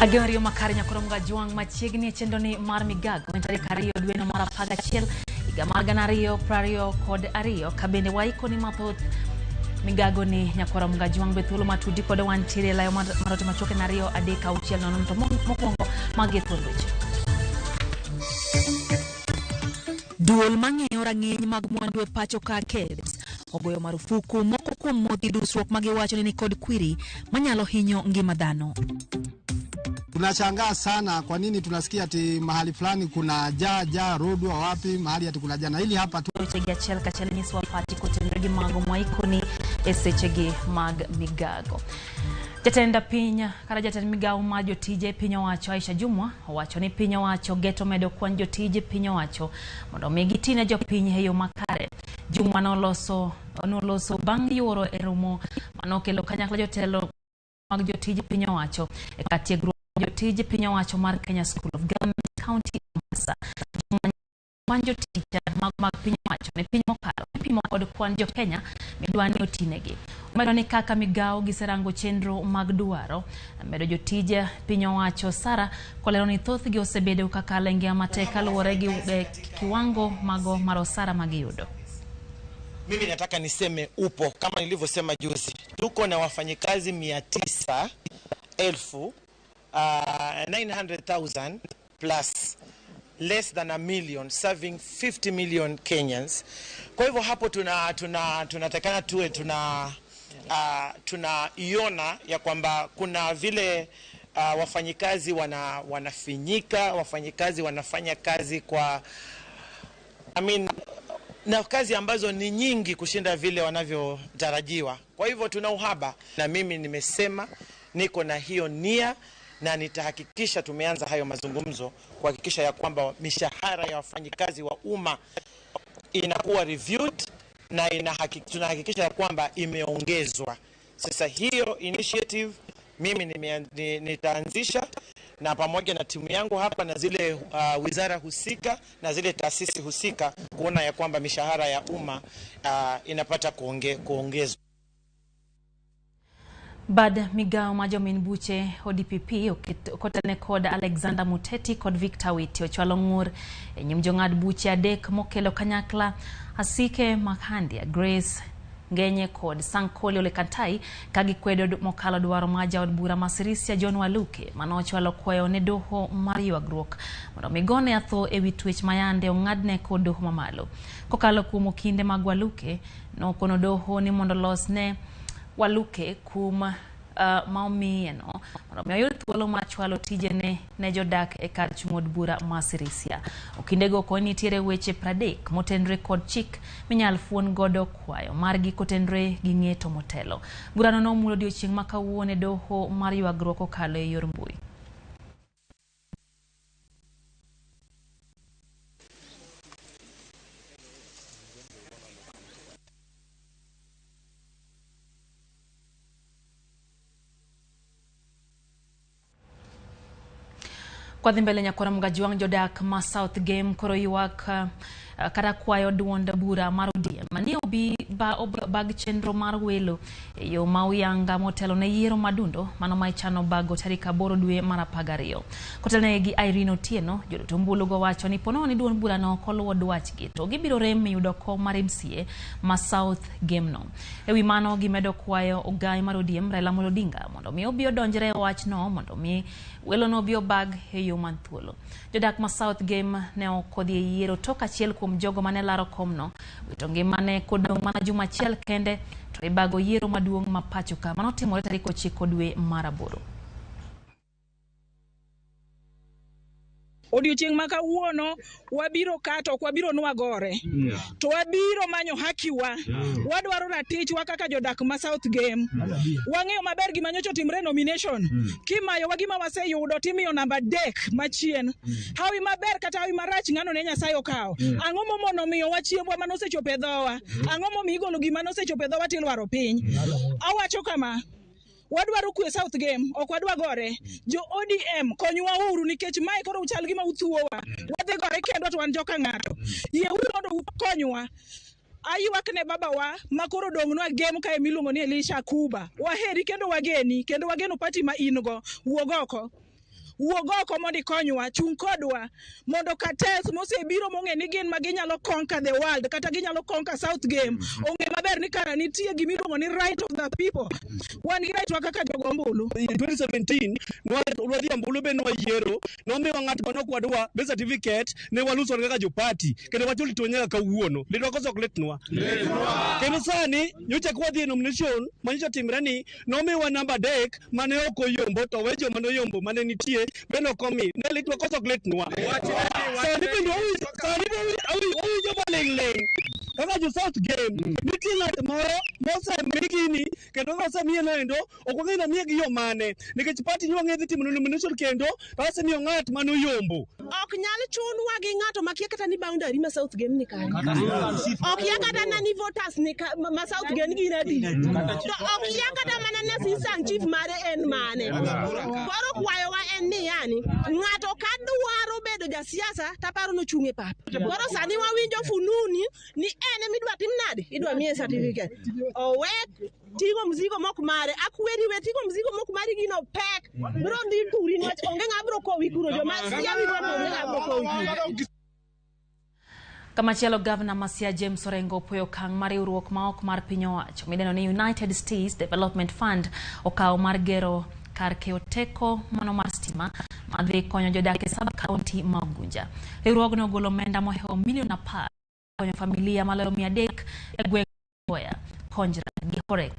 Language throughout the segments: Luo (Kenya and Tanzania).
Ageno riyo makare nyakoro mga juang' machiegni e chenroni mar migago en tarik 2 dweno mar 11 higa mar 2022 ka bende waikoni mathoth migago ni nyakoro mga juang' be thuolo matudi kod wantiere layo mar ote machuok en 2 3 6 0 to mokwongo magi e thuond weche. Duol mang'iyo rang'iny mag mwandu e pacho ka KEBS ogoyo marufuku moko kuom modhi dusruok magiwacho ni nikod kwiri manyalo hinyo ngima dhano. Tunashangaa sana kwa nini tunasikia ati mahali fulani kuna jaa rodwa wapi mahali ati kuna jaa na hili hapa tu. Wechegi achiel kachiel nyisowa pachi kotenore gi mago mwaikoni e sechegi mag migago. Jatend piny kata jatend migawo mar jotije piny owacho Aisha Jumwa owacho ni piny owacho geto medo kwan jotije piny owacho mondo mi gitine jopiny e yo makare. Jumwa noloso bang' yuoro e romo manokelo kanyakla jotelo mag jotije piny owacho e kar tiegruok jotije piny owacho mar Kenya School of Government County Mombasa. Kwan jotich mag piny owacho ne piny mokalo ipimo kod kwan jo Kenya midwa ni otinegi. Omedo ni kaka migawo giserango chenro mag dwaro medo jotije piny owacho Sara kolero ni thothgi osebedo kakalo e ngima matek kaluwore gi kiwango mago mar osara magiyudo. Mimi nataka niseme upo kama nilivyosema juzi, tuko na wafanyikazi 900,000 900,000 plus less than a million serving 50 million Kenyans. Kwa hivyo hapo tunatakana tuwe tunaiona ya kwamba kuna vile wafanyikazi wanafinyika, wafanyikazi wanafanya kazi kwa na kazi ambazo ni nyingi kushinda vile wanavyotarajiwa. Kwa hivyo tuna uhaba, na mimi nimesema niko na hiyo nia na nitahakikisha tumeanza hayo mazungumzo kuhakikisha ya kwamba mishahara ya wafanyikazi wa umma inakuwa reviewed na tunahakikisha ya kwamba imeongezwa. Sasa hiyo initiative mimi nitaanzisha na pamoja na timu yangu hapa na zile wizara husika na zile taasisi husika kuona ya kwamba mishahara ya umma inapata kuongezwa. Bad migawo ma jomin buche ODPP okotene kod Alexander Muteti kod Victor Witi ochwalo ng'ur e nyim jong'ad buche adek mokelo kanyakla Asike Makhandia, Grace Ngenye kod Sankoli Ole Kantai ka gikwedo mokalo dwaro mar jaod bura ma Sirisia John Waluke manochwalo kwayo ne doho mar ywagruok mondo migone atho ewi twech mayande ong'adne kod doho mamalo. Kokalo kuom okinde mag Waluke, nokono doho ni mondo losne Waluke kum ma omiyeno mondo mi oyud thuolo mar chwalo tijene ne jodak e kar chung' od bura ma Sirisia. Okindego koni nitiere weche 30 motenre kod chik minyal fuon godo kwayo margi kotenre gi ng'eto motelo. Burano nomulo odiochieng' ma kawuono e doho mar ywagruok kokalo e yor mbui. Kwadhi mbele nyakwara Mgajuang' jodak ma South Game koro ywak kata kwayo duond bura mar ODM ni obi bag chenro mar welo e yo ma uyanga motelo ne yiero madundo mano ma ichano bago tarik 8 dwe mar 12. Kotelnegi gi Irene Otieno, jorit ombulu go wacho ni ponono ni duond burano ok oluwo dwachgi to gibiro rem yudo kom mar MCA ma South Game no. Ewi mano gimedo kwayo ogai mar ODM Raila Amolo Odinga mondo mi obi odonjre e wachno mondo mi welo no obi obag e yo man thuolo. Jodak ma South Game ne ok odhi e yiero tok achiel kuom jogo mane laro komno wito ngimane kodong' mana juma achiel kende to ibago yiero maduong' ma pacho ka manotimore tarik 9 dwe mar 8. Odiochieng' ma kawuono wabiro ka to ok wabiro nwagore. To wabiro manyo hakiwa. Wadwaro ratichwa kaka jodak ma South Game. Wang'eyo maber gima nyocha otimre nomination. Kimayowa gima waseyudo timiyo namba 3 machien. Hawi maber kata hawi marach ng'ano ne Nyasaye okawo. Ang'o momono miyowa chiembwa manosechopo e dhowa? Ang'o momiyo igolo gima nosechopo e dhowa tilwaro piny? Awacho kama. Wadwaro kwe South Game, ok wadwa gore. Jo ODM konywa uru nikech mae koro uchal gima uthuowa. Wadhi gore kendwa to wan joka ng'ato. Yieuru mondo ukonywa. Aywak ne babawa ma koro odong'nwa game kae miluongo ni Elisha Kuba. Waheri kendo wageni, kendo wageno party ma in go. Wuog oko. Wuog oko mondo ikonywa, chung' kodwa mondo cartels mosebiro mong'e ni gin ma ginyalo conquer the world kata ginyalo conquer South Gem ong'e maber ni kara nitie gimiluongo ni right of the people. Wan gi right wa kaka jogo ombulu. In 2017 nwadhi ombulu be nwayiero nomiwa ng'at manokwadwa be certificate ne waluso kaka jopati kendo wacho litwa nyaka kawuono. Litwa koso ok litnwa? Kendo sani nyocha kwadhi e nomination manyocha timre ni nomiwa namba 3 mane ok oyombo to we joma noyombo mane nitie be nokomi ne litwa koso ok litnwa? Sani bende wawinjo maling'ling' kaka jo South Gem nitie ng'at moro mosemi gini kendo kosemiye noendo ok wang'eyo ni omiye gi yo mane nikech party ni wang'eyo dhi timo nomination kendo to osemiyo ng'at manoyombo. Ok nyal chunwa gi ng'ato makia kata ni boundary ma South Gem ni kanye. Ok ya kata na ni voters ni ma South Gem gin adi. To ok ya kata mana ni assistant chief mare en mane. Koro kwayowa en ni yani ng'ato ka dwaro bedo jasiasa taparo nochung' e pap. Koro sani wawinjo fununi ni en emidwa tim nade? Idwa miye certificate. Owe ting'o mzigo mok mare. Akweri we ting'o mzigo mok mari gino pek. Biro dhi turi niwach onge ng'a biro kowi kuro. Joma siawi go onge ng'a biro kowi kuro. Kamachielo, Gavana ma Siaya James Orengo opuoyo okang' mar riwruok ma ok mar piny owacho midendo ni United States Development Fund okawo mar gero kar keyo teko mano mar stima madhi konyo jodak e sub county ma Ugunja. Riwruogno ogolo omenda mohewo milion 10 konyo familia maloyo 300 e gweng' Boya, Konjra gi Horek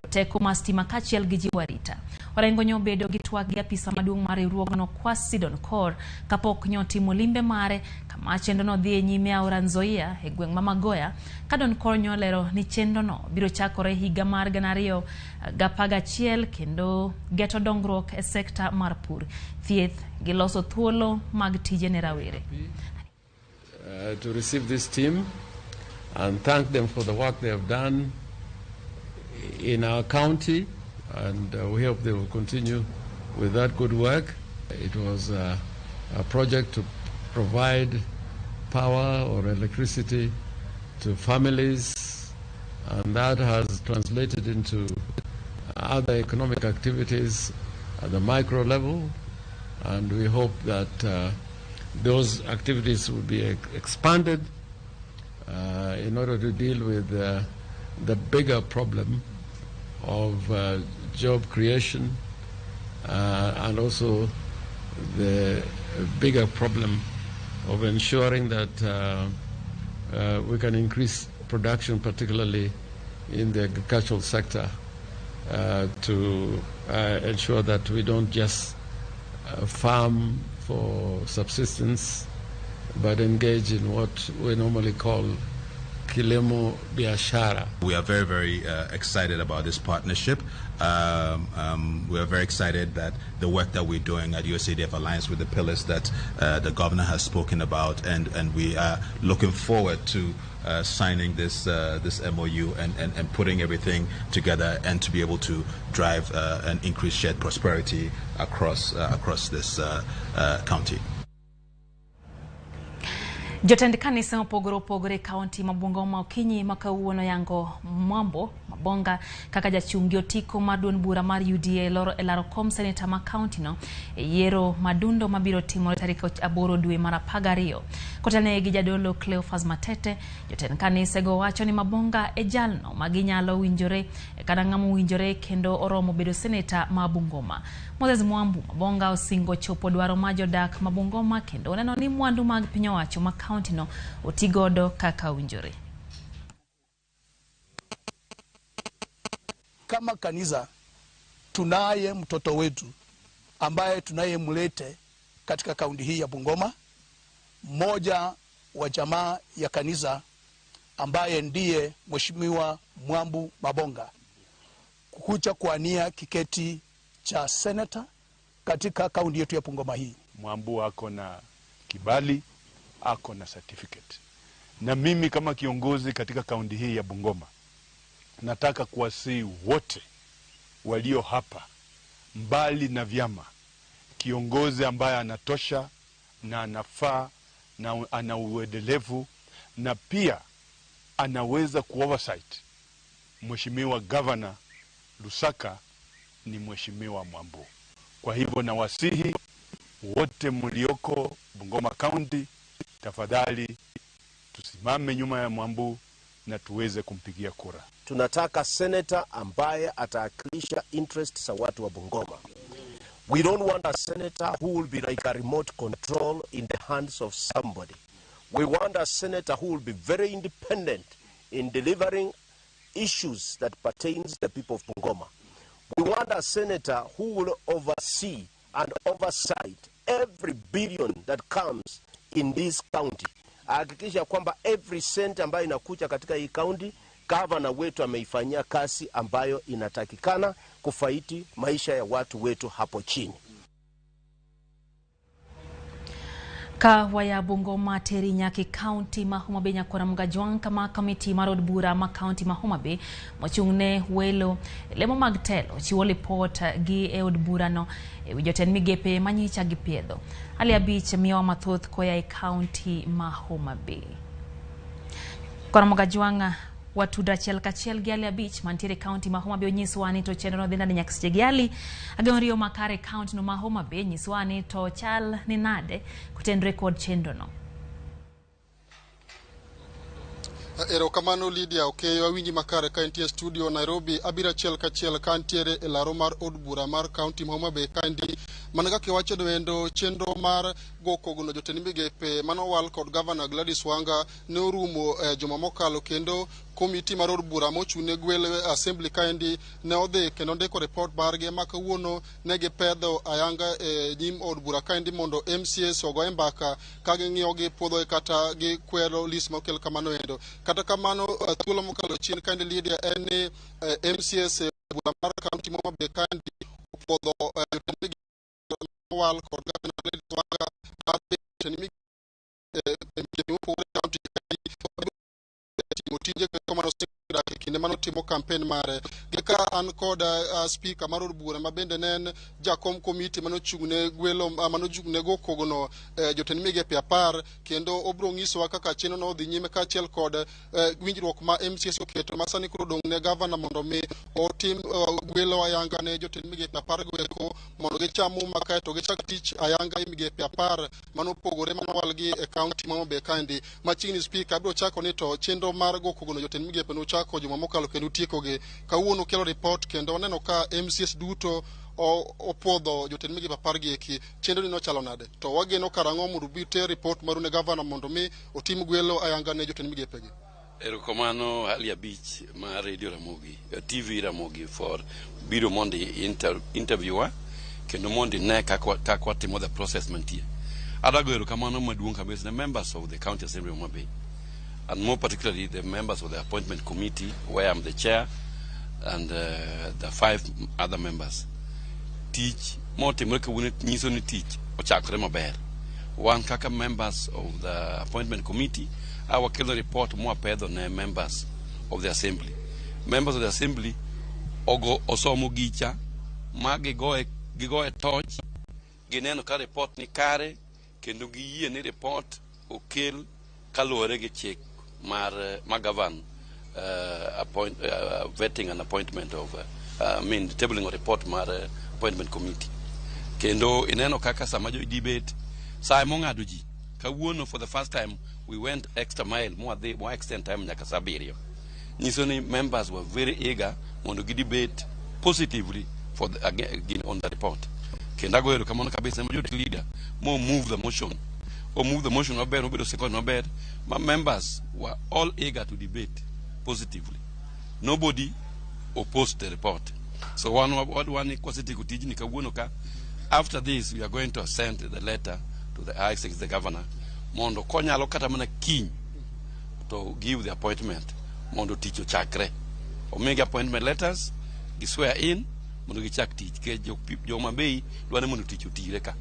teko mar stima kaachiel gi jiwo arita. Orengo nyo obedo gi twak gi apisa maduong' mar riwruogno Kwasi Donkor kapok nyo timo limbe mare kama chenrono dhi e nyime aora Nzoia e gweng' ma Magoya ka Donkor nyo olero ni chenrono biro chakore higa mar 2011 kendo geto dongruok e sekta mar pur, thieth gi loso thuolo mag tije ne rawere. To receive this team and thank them for the work they have done in our county, and we hope they will continue with that good work. It was a project to provide power or electricity to families, and that has translated into other economic activities at the micro level, and we hope that those activities will be expanded in order to deal with the bigger problem of job creation and also the bigger problem of ensuring that we can increase production, particularly in the agricultural sector, to ensure that we don't just farm for subsistence, but engage in what we normally call Kilimo Biashara. We are very, very excited about this partnership. We are very excited that the work that we're doing at USADF aligns with the pillars that the governor has spoken about, and we are looking forward to signing this this MOU and putting everything together, and to be able to drive and increase shared prosperity across this county. Jotend kanisa mopogore opogore e kaunti ma Bungoma okinyi ma kawuono yango Mwambo Mabonga kaka jachung' gi otiko mar duond bura mar UDA e laro kom seneta ma kaunti no e yiero madundo mabiro timore tarik 8 dwe mar 12. Kotelnegi gi jadolo Cleophas Matete, jotend kanisego wacho ni Mabonga e jalno ma ginyalo winjore kata ng'ama owinjore kendo oromo bedo seneta ma Bungoma. Moses Mwambu Mabonga osingo chopo dwaro mar jodak ma Bungoma kendo oneno ni mwandu mag piny owacho ma kaunti no otigodo kaka owinjore. Kama kanisa tunaye mtoto wetu ambaye tunayemlete katika kaunti hii ya Bungoma, mmoja wa jamaa ya kanisa ambaye ndiye Mheshimiwa Mwambu Mabonga, kukuja kuania kiketi cha seneta katika kaunti yetu ya Bungoma hii. Mwambu ako na kibali, ako na certificate. Na mimi kama kiongozi katika kaunti hii ya Bungoma nataka kuwasihi wote walio hapa, mbali na vyama, kiongozi ambaye anatosha na anafaa na ana uendelevu na pia anaweza ku-oversight Mheshimiwa Governor Lusaka ni Mheshimiwa Mwambu. Kwa hivyo nawasihi Wote mlioko Bungoma County, tafadhali tusimame nyuma ya Mwambu na tuweze kumpigia kura. Tunataka senator ambaye atawakilisha interest za watu wa Bungoma. We don't want a senator who will be like a remote control in the hands of somebody. We want a senator who will be very independent in delivering issues that pertains to the people of Bungoma. We want a senator who will oversee and oversight every billion that comes in this county. Ahakikisha kwamba every cent ambayo inakuja katika hii county, gavana wetu ameifanyia kazi ambayo inatakikana kufaiti maisha ya watu wetu hapo chini. Ka waya Bungoma teri nyaki county ma Homa Bay nyakora Mgajwang kama komiti mar od bura ma county ma Homa Bay mochung' ne welo lemo mag telo chiwo lipot gi e od burano e wi jotend migepe manyicha gi piedho. Ali abich miyowa mathoth koya e county ma Homa Bay. Kora Mgajwang watudo achiel kachiel gi Ali abich mantiere e county ma Homa Bay onyiswa ni to chenro no dhi nade nyaka seche gi Ali ageno riyo makare e county no ma Homa Bay nyiswa ni to chal ni nade kotenore kod chenro no. Erokamano Lydia Okeyo, awinji makare ka intie studio Nairobi. Abiro achiel kachiel ka ntiere e laro mar od bura mar kaunti ma Homa Bay kaendi. Mana kaka iwacho endo, chenro mar go kogno jotend migepe manowal kod gavana Gladys Wanga ne orumo juma mokalo, kendo komiti mar od bura mochung' ne gwel assembly kaendi ne odhi kendo ndiko report margi ma kawuono ne gipedho ayanga e nyim od bura kaendi mondo MCAs ogoye mbaka ka ging'iyo gipuodho kata gikwero list mokel kamano endo. Kata kamano, thuolo mokalo chien kaendi Lydia en ni MCAs e bura mar kaunti ma Homa Bay kaendi opuodho jotend migepe mowal kod gavana Gladys Wanga mar jotend migepe e migepe mopogore e kaunti kaendi timo tije kaka manosedak e kinde manotimo campaign mare. Gi ka an kod speaker mar od bura ma bende ne en jakom komiti manochung' ne gwelo manochung' ne go kogno jotend migepe 10, kendo obiro nyisowa kaka chenro no odhi nyime kaachiel kod winjruok ma MCAs oketo ma sani koro odong' ne gavana mondo mi otim gwelo ayanga ne jotend migepe 10 go eko mondo gicham muma kaeto gichak tich ayanga e migepe 10 manopogore manowal gi e kaunti ma Homa Bay kaendi. Machiegni speaker, abiro chako ni to chenro mar go kogno jotend migepe nochako juma mokalo kendo tiekogi kawuono kelo report, kendo waneno ka MCAs duto opuodho jotend migepe 10 gi eki. Chenro ni nochalo nade to wageno karang'o mondo ubi ter report maru ne gavana mondo mi otim gwelo ayanga ne jotend migepe gi? Erokamano hali abich mar Radio Ramogi, TV Ramogi for biro mondo interviewa kendo mondo ine kaka watimo the process mantie. Adwa goyo erokamano maduong' kabisa ne members of the County Assembly of Homa Bay and more particularly the members of the appointment committee, where I'm the chair and the five other members. Tich motimore kawuono nyiso ni tich ochakore maber. Wan kaka members of the appointment committee, awakelo report mwapedho ne members of the assembly. Members of the assembly ogo osomo gicha ma gigoye toch, gineno ka report ni kare kendo giyie ni report okel kaluwore gi chik mar ma govern vetting and appointment of I mean tabling of report mar appointment committee. Kendo ineno kaka sama jo debate sa mong'ado ji kawuono, for the first time we went extra mile mwadhi mwa extend time nyaka sa 7, nyiso ni members were very eager mondo gi debate positively for the, again, on the report. Kendo agoyo erokamano kabisa ne majority leader mo move the motion o move the motion maber mobedo second maber ma members were all eager to debate positively. Nobody opposed the report. So wan wadwa ni kwasetieko tijni kawuono ka, after this we are going to send the letter to the ISX, the governor, mondo konyalo kata mana kiny to give the appointment mondo tich ochakre, omigi appointment letters, gi swear in mondo gichak tich nikech jo Homa Bay dwa ni mondo tich otire. Ka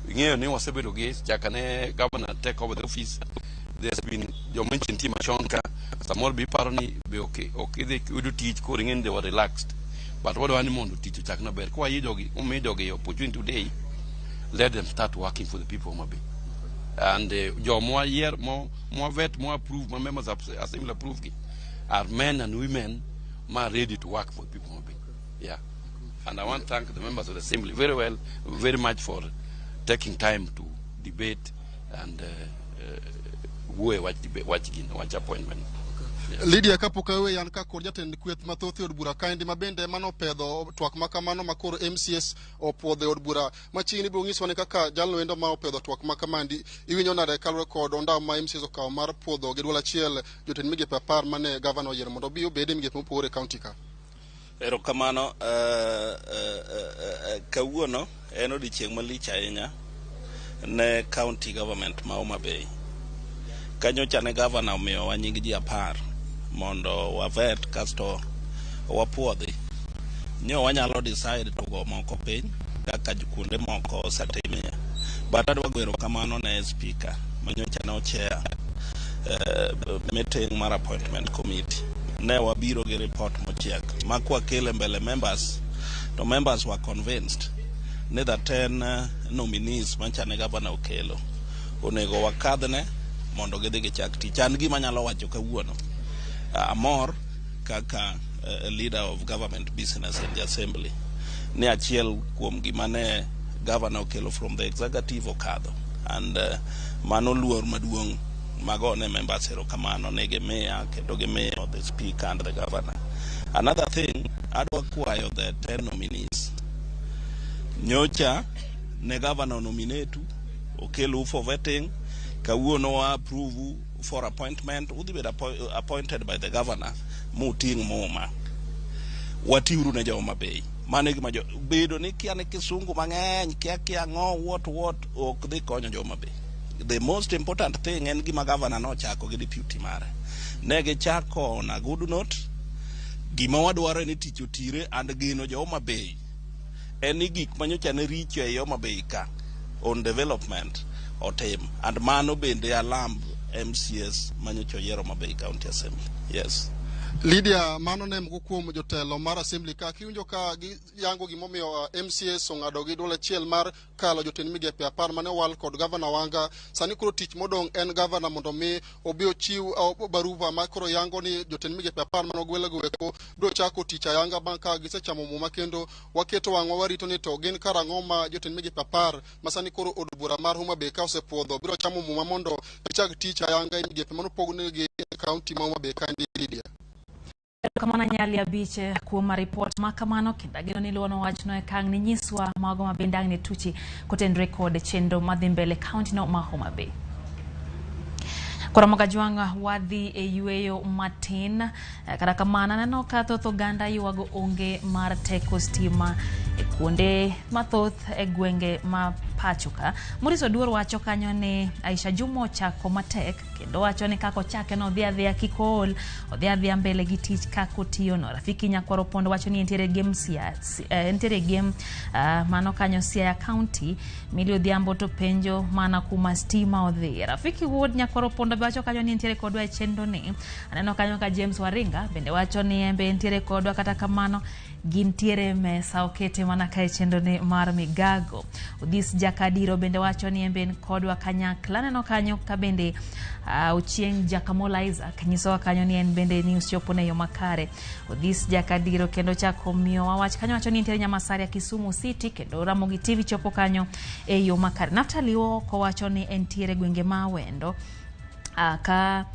ing'eyo ni wasebedo gi chaka ne governor take over the office, there's been joma nitie machon ka samoro be iparo ni be ok idhi yudo tich, koro ing'e ni they were relaxed, but wadwa ni mondo tich ochak maber. Kwa jogi omi jogi opportunity today, let them start working for the people of Homa Bay. And jomwa yier mo mo vet mo approve ma members of assembly approve gi are men and women ma ready to work for the people of Homa Bay. Yeah, and I want to thank the members of the assembly very well, very much for taking time to debate and wuoye wach wach gino, wach appointment. Lydia, kapok aweyi, an ka kod jatend kweth mathoth e od bura kaendi ma bende manopedho twak ma kamano ma koro MCAs opuodho e od bura machiegni. Ibiro nyiswa ni kaka jalno endo ma opedho twak ma kamandi, iwinjo nade kaluwore kod ondamo ma MCAs okawo mar puodho gi duol achiel jotend migepe 10 mane gavana oyiero mondo obi obed e migepe mopogore e kaunti ka? Erokamano. Kawuono en odiochieng' malich ahinya ne county government ma Homa Bay. Kanyocha ne governor omiyowa nying ji 10 mondo wavet kasto wapuodhi. Nyo wanyalo decide to go moko piny kaka kuonde moko osetimie. But adwa go erokamano ne speaker manyocha ne ochair meeting mar appointment committee. Ne wabiro gi report mochiek ma kwakele mbele members to members were convinced ni the 10 nominees mancha ne governor okelo onego wakadhne mondo gidhi gichak tich. An gima anyalo wacho kawuono, amor kaka leader of government business in the assembly ni achiel kuom gima ne governor okelo from the executive okadho, and mano luor maduong' magone members erokamano ne gimiya kendo gimiyo the speaker and the governor. Another thing, adwa kwayo the 10 nominees. Nyocha ne governor nominate okelu for vetting, kawuono wa approve for appointment, udhi bedo appointed by the governor muting' muma. Watiuru ne jo Homa Bay. Mano e gima jo bedo ni kia ni kisungu mang'eny, kia kia ang'o, what ok dhi konyo jo Homa Bay. The most important thing en gima governor nochako gi deputy mare. Ne gichako on a good note. Gima wadwaro en ni tich otire, and geno jo Homa Bay en ni gik manyocha ne richo ei Homa Bay ka on development otim, and mano bende alamb MCAs manyocha oyiero Homa Bay County Assembly. Yes. Lydia, mano ne moko kuom jotelo mar assembly ka kiwinjo ka giyango gimomiyo MCAs ong'ado gi duol achiel mar kalo jotend migepe 10 mane owal kod gavana Wanga. Sani koro tich modong' en gavana mondo mi obi ochiw barupa ma koro yango ni jotend migepe 10 mane ogwelgo eko biro chako tich ayanga bang' ka gisechamo muma, kendo waketo wang'wa warito ni to gin karang'o ma jotend migepe 10 ma sani koro od bura mar Homa Bay ka osepuodho biro chamo muma mondo gichak tich ayanga e migepe manopognegi e kaunti ma Homa Bay kaendi. Lydia. Erokamano Nyali Abich kuom ripot ma kamano, kendo ageno ni luwono wachno e kang' ni nyiswa mago ma bende ang' ne tuchi kotenore kod chenro madhi mbele kaunti no ma Homa Bay. Koro Mogajwang' wadhi e yweyo matin. Kata kamano aneno ka thoth oganda ywago onge mar teko stima e kuonde mathoth e gwenge ma pacho ka. Maurice Oduor wacho kanyo ni Aisha Juma ochako matek, kendo wacho ni kaka ochake no odhi adhiya kik ool, odhi adhiya mbele gi tich kaka otiyo no. Rafiki Nyakwaro Pondo wacho ni entiere game sia, entiere game mano kanyo Siaya County. Mili Odhiambo to penjo mana kuma stima odhi. Rafiki wuod Nyakwaro Pondo be wacho kanyo ni entiere kodwa e chenro ni. Aneno kanyo ka James Waringa bende wacho ni en be entiere kodwa, kata kamano gintiere mesa okete mana ka e chenro ni mar migago. Odhis Jakadiro bende wacho ni en be en kodwa kanyakla. Aneno kanyo ka bende Ochieng' Jakamola Isaac nyisowa kanyo ni en bende news chopo ne yo makare. Odhis Jakadiro kendo chako miyowa wach kanyo, wacho ni entiere Nyamasaria Kisumu City, kendo Ramogi TV chopo kanyo e yo makare. Naftali Oko wacho ni entiere gwenge ma Awendo ka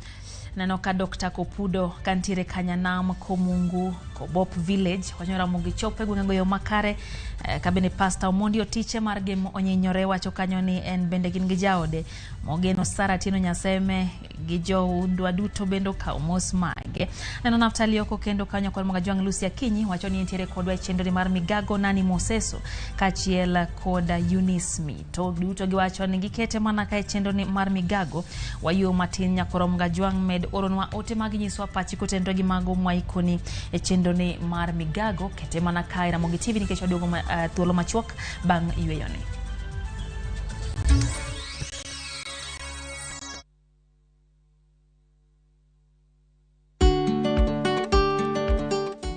neno ka Dr. Kopudo kantiere Kanyanam Komungu Kobop Village, wacho Ramogi chopo e gwengego yo makare. Ka bende Pastor Omondi Otiche mar Gem Onyinyore wacho kanyo ni en bende gin gi jaode Mogeno Sara Tieno Nyaseme gi joodwa duto bende okawo mos mage. Neno Naftali Oko kendo kanyo kod Mogajwang' Lucy Akinyi wacho ni entiere kodwa e chenro mar Migago Nani Moseso kaachiel kod Eunice Mito duto giwacho ni gikete mana ka e chenro mar Migago. Wayuo matin nyakoro Mogajwang' med oronwa ote mag nyisowa pachi kotenore gi mago mwaikoni e chenro ni mar Migago. Kete mana kae Ramogi TV nikech waduogo thuolo machuok bang' yweyoni.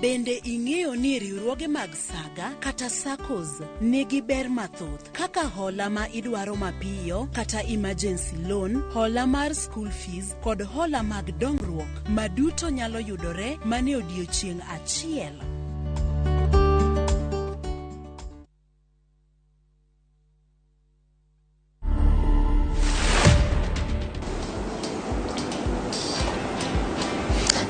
Bende ing'eyo ni riwruoge mag saga kata SACCOs nigi ber mathoth kaka hola ma idwaro mapiyo kata emergency loan, hola mar school fees kod hola mag dongruok ma duto nyalo yudore mana e odiechieng' achiel?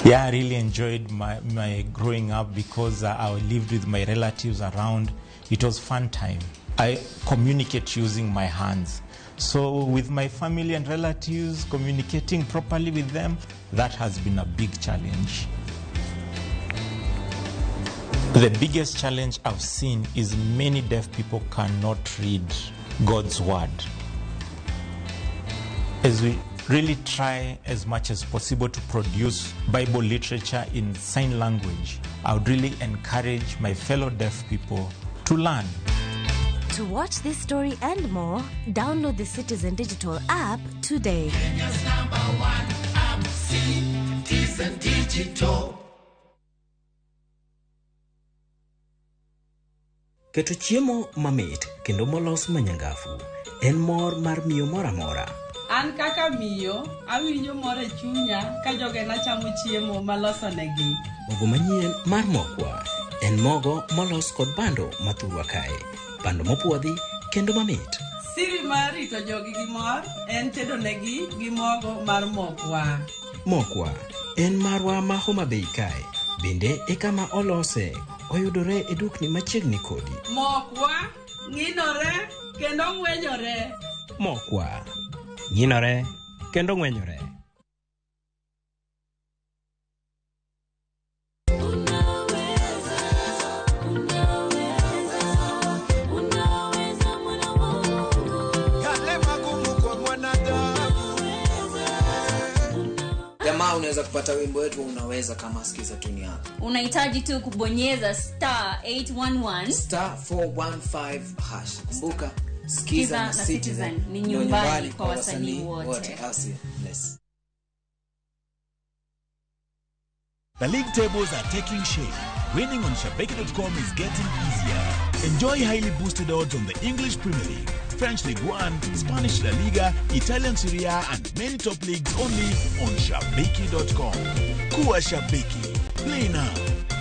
Yeah, I really enjoyed my growing up because I lived with my relatives around. It was fun time. I communicate using my hands. So with my family and relatives, communicating properly with them, that has been a big challenge. The biggest challenge I've seen is many deaf people cannot read God's word. As we really try as much as possible to produce Bible literature in sign language, I would really encourage my fellow deaf people to learn. To watch this story and more, download the Citizen Digital app today. Kenya's number one app, Citizen Digital. Keto chiemo mamit kendo molos manyangafu en mor mar miyo moro amora. An kaka miyo, awinjo mor e chunya ka jogena chamo chiemo malosonegi. Mogo manyien mar Mokwa en mogo molos kod bando mathurwa kae, bando mopuodhi kendo mamit. Siri mar rito jogi gi mor en tedo negi gi mogo mar Mokwa. Mokwa en marwa ma Homa Bay kae, bende e kama olose, oyudore e dukni machiegni kodi. Mokwa ng'inore kendo ng'wenyore. Mokwa ng'inore kendo ng'wenyore. Jamaa, unaweza kupata wimbo wetu Unaweza kama Skiza tune yako. Unahitaji tu kubonyeza star 811 star 415 hash. Kumbuka Skiza na Citizen ni nyumbani kwa wasanii wote. Bless. The league tables are taking shape. Winning on Shabiki.com is getting easier. Enjoy highly boosted odds on the English Premier League, French League One, Spanish La Liga, Italian Serie A, and many top leagues only on Shabiki.com. Kuwa Shabiki. Play now.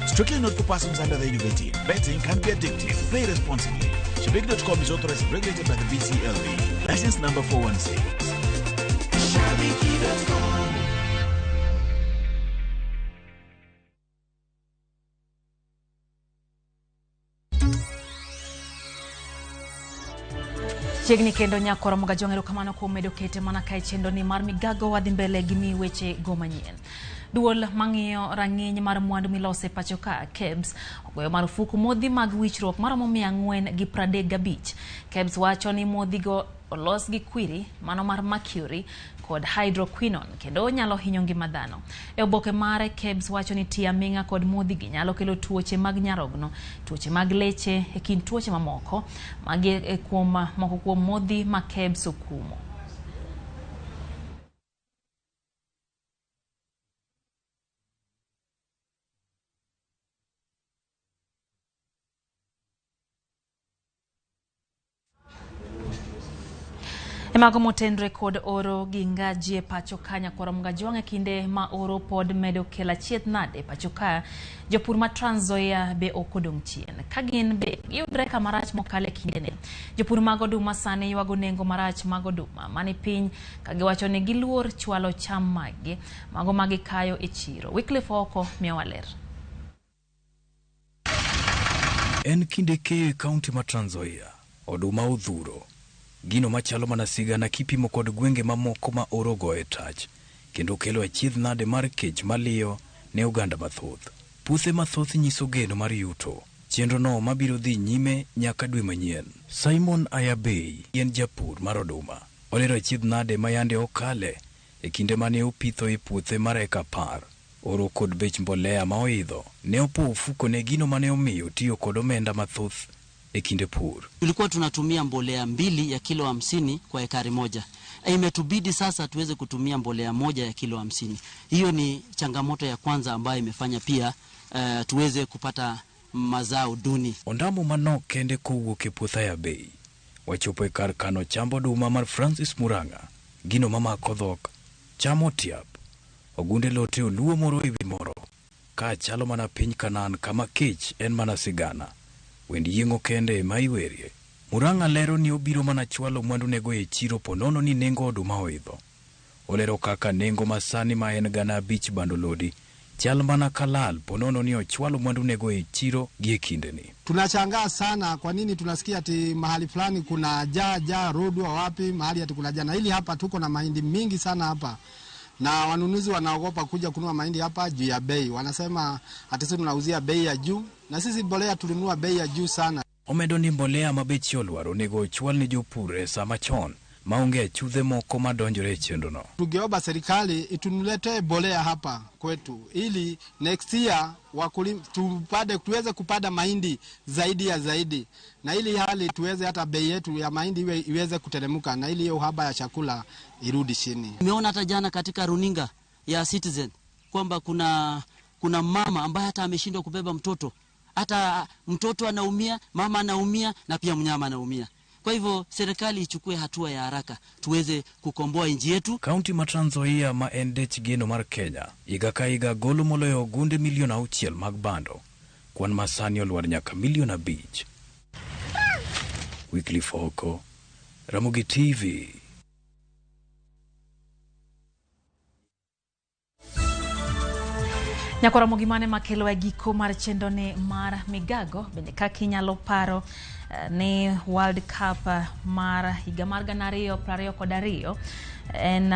Strictly not for persons under the age of 18. Betting can be addictive. Play responsibly. Shabiki.com is authorized and regulated by the BCLB. License number 416. Shabiki.com. Chiegni kendo nyakoro Mugajwang' erokamano kuom medo kete mana kae chenro ni mar migago wadhi mbele gi mi weche go manyien. Duol mang'iyo rang'iny mar mwandu miloso e pacho ka KEBS ogoyo marufuku modhi mag wichruok maromo 435. KEBS wacho ni modhigo olos gi kwiri mano mar mercury kod hydroquinone kendo nyalo hinyo ngima dhano. E oboke mare KEBS wacho ni tiyo aming'a kod modhi gi nyalo kelo tuoche mag nyarogno, tuoche mag leche e kind tuoche mamoko. Magi e kuom moko kuom modhi ma KEBS okumo. Emago motenre kod oro gi ngaji e pacho ka nyakwaro Mugajwang' e kinde ma oro pod medo kelo achiedh nade e pacho ka, jopur ma Trans Nzoia be ok odong' chien ka gin be giyudre kama rach mokalo e kindeni. Jopur mag oduma sani ywago nengo marach mag oduma mani piny ka giwacho ni giluor chwalo cham maggi mago ma gikayo e chiro. Wycliffe Oko miyowa ler. En kinde keyo e kaunti ma Trans Nzoia, oduma odhuro. Gino machalo mana sigana kipimo kod gwenge mamoko ma oro goye tach, kendo kelo achiedh nade mar kech maliyo ne oganda mathoth. Puothe mathoth nyiso geno mar yuto, chenro no mabiro dhi nyime nyaka dwe manyien. Simon Ayabei en japur mar oduma. Olero achiedh nade ma yande okale e kinde mane opitho e puothe mar eka 10. Oro kod bech mbolea ma oidho ne opo ofuko ne gino mane omiyo tiyo kod omenda mathoth e kinde pur. Tulikuwa tunatumia mbolea 2 ya kilo 50 kwa ekari moja. Imetubidi sasa tuweze kutumia mbolea 1 ya kilo 50. Hiyo ni changamoto ya kwanza ambayo imefanya pia tuweze kupata mazao duni. Ondamo manok kende kowuok e puoth Ayabei. Wachopo e kar kano chamb oduma mar Francis Murang'a. Gino mamako dhok, cham otiap, ogunde lote oluo moro ewi moro. Ka chalo mana piny Kanaan kama kech en mana sigana. Wend yieng'o kende ema iwerie. Murang'a lero ni obiro mana chwalo mwandunego e chiro ponono ni nengo oduma oidho. Olero kaka nengo masani ma en 5,000 bando lodi Chal mana kalal ponono ni ochwalo mwandunego e chiro gie kindeni. Tunashangaa sana kwa nini tunasikia ati mahali fulani kuna jaa jaa Rodwa wapi mahali ati kuna jaa, na ili hapa tuko na mahindi mingi sana hapa, na wanunuzi wanaogopa kuja kununua mahindi hapa juu ya bei. Wanasema ati sisi tunauzia bei ya juu, na sisi mbolea tulinunua bei ya juu sana. Omedo ni mbolea ma bech olwar onego ochwal ne jopur e sama chon maonge achudhe moko madonjore e chenrono. Tungeomba serikali itunuletee mbolea hapa kwetu ili next year wakulima tupade, tuweze kupanda mahindi zaidi ya zaidi, na ili hali tuweze hata bei yetu ya mahindi iweze kuteremka, na ili hiyo uhaba ya chakula irudi chini. Nimeona hata jana katika runinga ya Citizen kwamba kuna mama ambaye hata ameshindwa kubeba mtoto, hata mtoto anaumia, mama anaumia na pia mnyama anaumia. Kwa hivyo serikali ichukue hatua ya haraka tuweze kukomboa nchi yetu. Kaunti ma Trans Nzoia ma en dech geno mar Kenya higa ka higa golo moloyo ogunde milion 6 mag bando, kwan ma sani olwar nyaka milion 5. Wycliffe Oko, Ramogi TV. Nyakwaramogi mane makelo e giko mar chenroni mar migago bende kaka inyalo paro ni World Cup mar higa mar 2022 en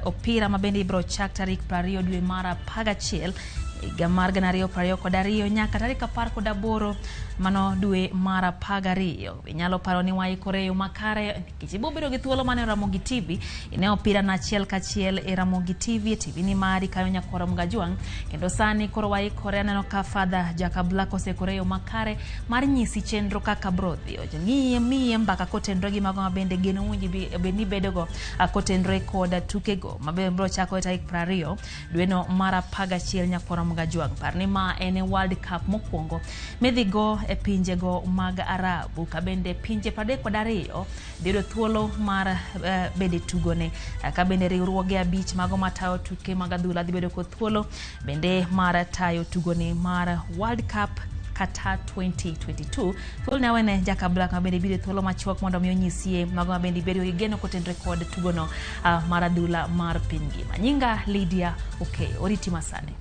opira ma bende ibiro chak tarik 20 dwe mar 11 higa mar 2022 nyaka tarik 18 mano dwe mar 12. Inyalo paro ni waikore yo makare nikech ibiro bedo gi thuolo mane Ramogi TV ine opira na achiel kachiel e Ramogi TV, TV ni mari kayo nyakwara Mgajwang'. Kendo sani koro waikore, aneno ka Father Jacob Black osekore yo makare mar nyisi chenro kaka bro dhi ng'iye miye mbaka kotenre gi mago mabende geno winji bed ni bedogo kotenre kod tukego mabe bro chako e tarik 20 dweno mar 11 nyakwara Mgajwang'. Par ni ma en e World Cup mokwongo midhigo e pinjego mag Arabu ka bende pinje 32 dhi yudo thuolo mar bede tugone ka bende riwruoge 5 mago matayo tuke mag adhula dhi bedo kod thuolo bende mar tayo tugone mar World Cup Qatar 2022. Thuolo ne awene Jacob Black mabende biro thuolo machuok mondo mi onyisie mago mabende bedo gi geno kotenre kod tugono mar adhula mar piny ngima. Nyinga Lydia Okeyo, oriti masani.